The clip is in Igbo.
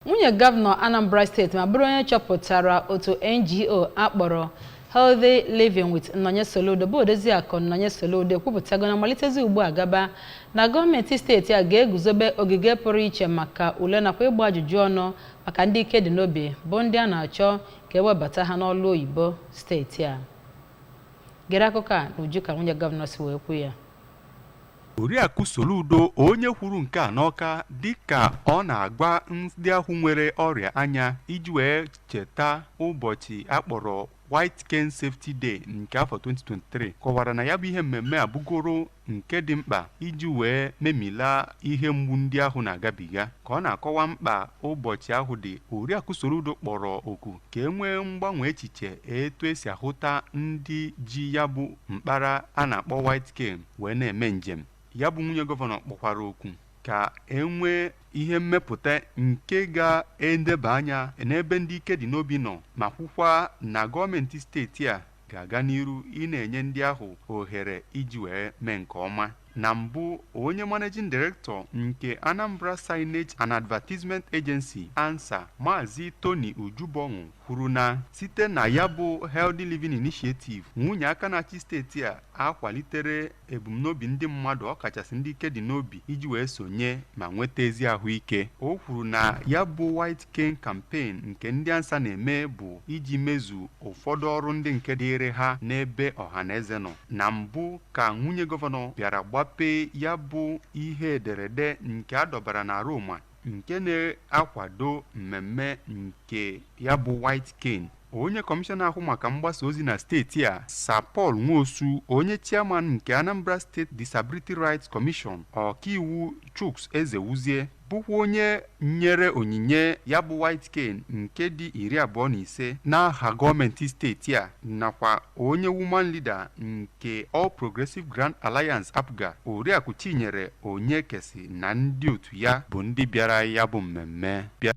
Nwunye gọvanọ Anambra Steeti ma bụrụ onye chọpụtara otu NGO akpọrọ Healthy Living with Nnọnye Soludo, bụ Odoziakụ Nnọnye Soludo, ekwupụtago na malitezi ugbu a gaba na gọọmenti steeti a ga-eguzobe ogige pụrụ iche maka ule nakwa ịgba ajụjụ ọnụ maka ndị ike dị n'obi, bụ ndị a na-achọ ka ewebata ha n'ọlụ oyibo steeti a. Gere akụkọ a n'uju ka nwunye gọvanọ si wee kwu ya. Oriakụ Soludo, onye kwuru nke a n'Ọka dịka ọ na-agwa ndị ahụ nwere ọrịa anya iji wee cheta ụbọchị akpọrọ White Cane Safety Day nke afọ 2023, kọwara na ya bụ ihe mmemme abụgoro nke dị mkpa iji wee memila ihe mgbu ndị ahụ na-agabiga. Ka ọ na-akọwa mkpa ụbọchị ahụ dị, Oriakụ Soludo kpọrọ oku ka e nwee mgbanwe echiche etu esi ahụta ndị ji ya bụ mkpara a na-akpọ white cane wee na-eme njem. Ya bụ nwunye gọvanọ kpọkwara oku ka e nwee ihe mmepụta nke ga-edeba anya n'ebe ndị ike dị n'obi nọ, ma kwukwa na gọọmenti steeti a ga-aga n'iru ị na-enye ndị ahụ ohere iji wee mee nke ọma. Na mbụ, onye managing director nke Anambra Signage and Advertisement Agency, ANSA, Maazị Tony Ujubonwu, kwuru na site na ya bụ Healthy Living Initiative, nwunye aka na-achị steeti a akwalitere ebumnobi ndị mmadụ, ọkachasị ndị ike dị n'obi, iji wee sonye ma nweta ezi ahụike. O kwuru na ya bụ White Cane Campaign nke ndị ANSA na-eme bụ iji mezu ụfọdụ ọrụ ndị nke dịịrị ha n'ebe ọha na eze nọ. Na mbụ, ka nwunye gọvanọ bịara gbapee ya bụ ihe ederede nke a dọbara na Roma nke na-akwado mmemme nke ya bụ White Cane, onye kọmishọna ahụ maka mgbasa ozi na steeti a, Sir Paul Nwosu, onye chairman nke Anambra State Disability Rights Commission, ọkaiwu Chuks Ezewuzie, bụkwa onye nyere onyinye ya bụ white cane nke dị 25 n'aha gọọmenti steeti a, nakwa onye woman leader nke All Progressive Grand Alliance, APGA, Oriakụ Chinyere Onyekesi, na ndị otu ya bụ ndị bịara ya bụ mmemme bịa.